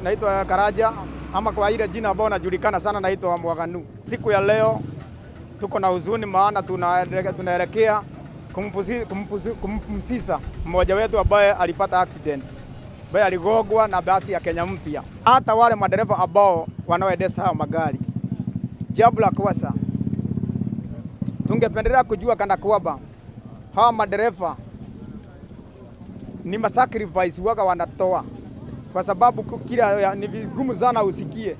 Naitwa Karaja ama kwa ile jina ambao najulikana sana naitwa Mwaganu. Siku ya leo tuko na huzuni, maana tunaelekea kumpumzisha mmoja wetu ambaye alipata accident, ambaye aligongwa na basi ya Kenya Mpya. Hata wale madereva ambao wanaoendesha hayo magari, jambo la kwanza tungependelea kujua kana kwamba hawa madereva ni masacrifice waga wanatoa, kwa sababu kila ni vigumu sana usikie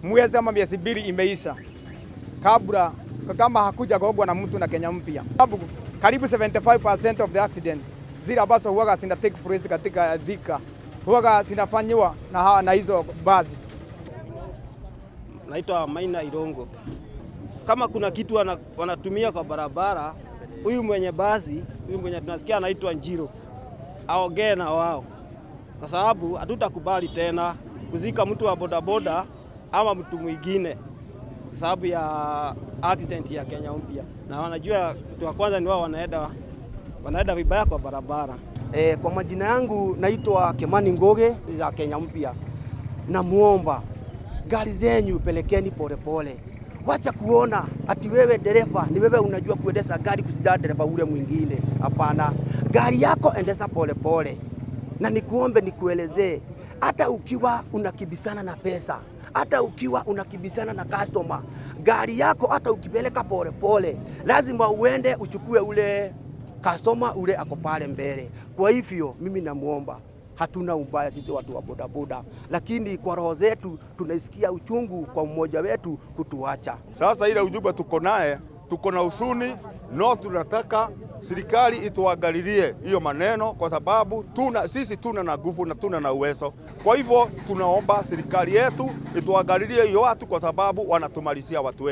mwezi ama miezi 2 imeisha kabla kama hakuja gongwa na mtu na Kenya Mpya. Sababu karibu 75% of the accidents zile ambazo huwaga zina take place katika Thika huwaga zinafanyiwa na hizo basi. Naitwa Maina Irongo. Kama kuna kitu wanatumia kwa barabara, huyu mwenye basi, huyu mwenye tunasikia anaitwa Njiro, aongee na wao, kwa sababu hatutakubali tena kuzika mtu wa bodaboda ama mtu mwingine kwa sababu ya accident ya Kenya Mpya, na wanajua mtu wa kwanza ni wao, wanaenda vibaya kwa barabara. Kwa majina yangu naitwa Kimani Ngoge za Kenya Mpya. Namuomba gari zenyu pelekeni polepole. Wacha kuona ati wewe dereva ni wewe unajua kuendesha gari kushinda dereva ule mwingine. Hapana, gari yako endesha polepole. Na nikuombe nikuelezee, hata ukiwa unakibisana na pesa, hata ukiwa unakibisana na customer, gari yako hata ukipeleka polepole, lazima uende uchukue ule customer ule ako pale mbele. Kwa hivyo mimi namuomba, hatuna ubaya sisi watu wa bodaboda, lakini kwa roho zetu tunaisikia uchungu kwa mmoja wetu kutuacha. Sasa ile ujumbe tuko naye, tuko na huzuni no, tunataka serikali ituangalilie hiyo maneno, kwa sababu sisi tuna na nguvu na tuna na uwezo. Kwa hivyo tunaomba serikali yetu ituangalilie hiyo watu, kwa sababu wanatumalizia watu wetu.